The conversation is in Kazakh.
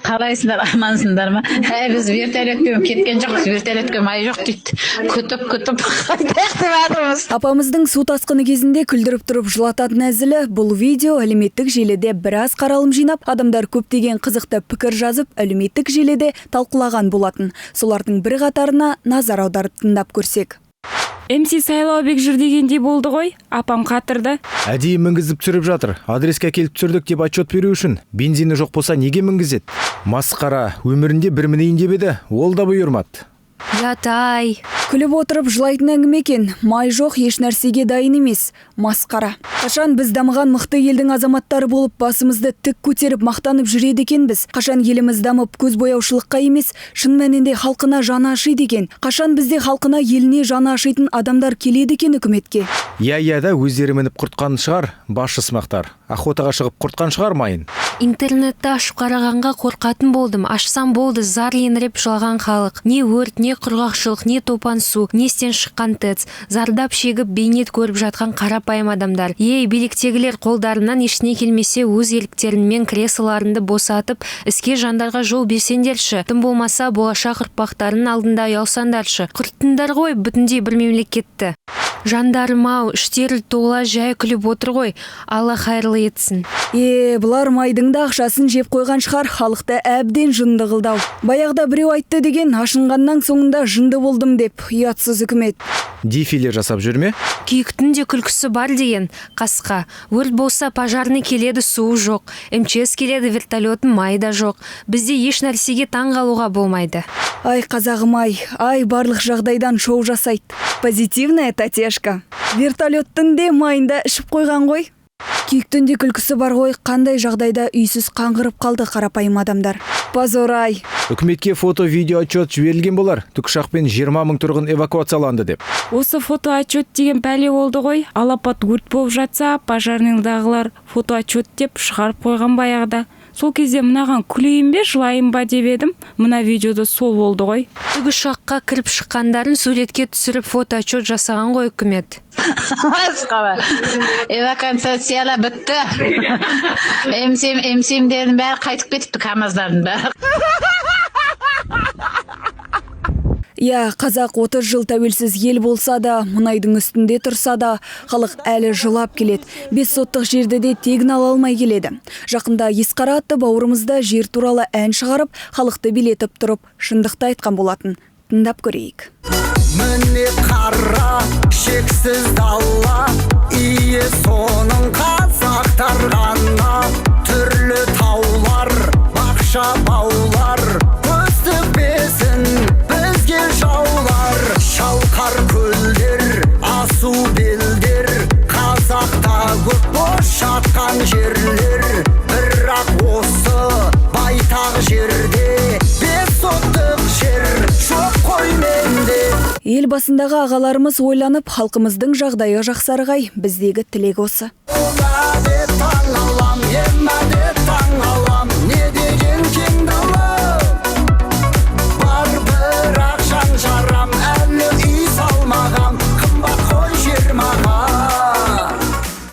Қалайсыңдар, амансыңдар ма? Әй, біз вертолетпен кеткен жоқпыз, вертолетке май жоқ дейді. Күтіп күтіп қайтайық деп жатырмыз. Апамыздың су тасқыны кезінде күлдіріп тұрып жылататын әзілі. Бұл видео әлеуметтік желіде біраз қаралым жинап, адамдар көптеген қызықты пікір жазып, әлеуметтік желіде талқылаған болатын. Солардың бір қатарына назар аударып, тыңдап көрсек. МС Сайлаубек жүр дегендей болды ғой, апам қатырды. Әдейі мінгізіп түсіріп жатыр. Адреске әкеліп түсірдік деп отчет беру үшін. Бензині жоқ болса, неге мінгізеді? Масқара, өмірінде бір мінейін деп еді, ол да бұйырмады. Ұят-ай. Күліп отырып жылайтын әңгіме екен. Май жоқ, еш нәрсеге дайын емес. Масқара. Қашан біз дамыған мықты елдің азаматтары болып, басымызды тік көтеріп, мақтанып жүреді екенбіз? Қашан еліміз дамып, көз бояушылыққа емес, шын мәнінде халқына жаны ашиды екен? Қашан бізде халқына, еліне жаны ашитын адамдар келеді екен үкіметке? Иә, иә да, өздері мініп құртқан шығар басшы сымақтар. Охотаға шығып құртқан шығар майын. Интернетті ашып қарағанға қорқатын болдым. Ашсам болды, зар еңіреп жылаған халық. Не өрт, не құрғақшылық, не топан су, не істен шыққан ТЭЦ. Зардап шегіп, бейнет көріп жатқан қарапайым адамдар. Ей, биліктегілер, қолдарынан ештеңе келмесе, өз еріктерімен креслоларыңды босатып, іске жандарға жол берсеңдерші. Тым болмаса, болашақ ұрпақтарының алдында ұялсаңдаршы. Құрттыңдар ғой бүтіндей бір мемлекетті. Жандарым ау, іштері тола жай күліп отыр ғой. Алла хайырлы етсін. Е, бұлар майдың да ақшасын жеп қойған шығар, халықты әбден жынды қылды ау. Баяғыда біреу айтты деген, ашынғаннан соңында жынды болдым деп. Ұятсыз үкімет. Дефиле жасап жүр ме? Күйіктің де күлкісі бар деген қасқа. Өрт болса, пожарный келеді, суы жоқ. МЧС келеді, вертолеттің майы да жоқ. Бізде еш нәрсеге таң қалуға болмайды. Ай, қазағым ай, ай, барлық жағдайдан шоу жасайды. Позитивная татешка. Вертолеттің де майында ішіп қойған ғой. Күйіктің де күлкісі бар ғой, қандай жағдайда үйсіз қаңғырып қалды қарапайым адамдар. Позор ай. Үкіметке фото, видео отчет жіберілген болар. Тікұшақпен 20 мың тұрғын эвакуацияланды деп. Осы фото отчет деген пәле болды ғой. Алапат өрт болып жатса, пожарныйдағылар фото отчет деп шығарып қойған баяғыда. Сол кезде мынаған күлейін бе, жылайын ба деп едім, мына видеода сол болды ғой. Тікұшаққа кіріп шыққандарын суретке түсіріп, фото отчет жасаған ғой үкімет. Масқара. Эвакуациялар бітті. МСМдердің бәрі қайтып кетіпті, КамАЗдардың бәрі. Иә, қазақ 30 жыл тәуелсіз ел болса да, мұнайдың үстінде тұрса да, халық әлі жылап келеді. 5 соттық жерді де тегін ала алмай келеді. Жақында Есқара атты бауырымыз да жер туралы ән шығарып, халықты билетіп тұрып, шындықты айтқан болатын. Тыңдап көрейік. Міне, қара, шексіз дала, ие соның қазақтар ғана. Түрлі таулар, бақша, баулар, көз тікпесін бізге жаулар. Шалқар көлдер, асу белдер, қазақта көп бос жатқан жерлер. Бірақ осы байтақ жерде 5 соттық жер жоқ қой менде. Ел басындағы ағаларымыз ойланып, халқымыздың жағдайы жақсарғай, біздегі тілек осы. Деп таң.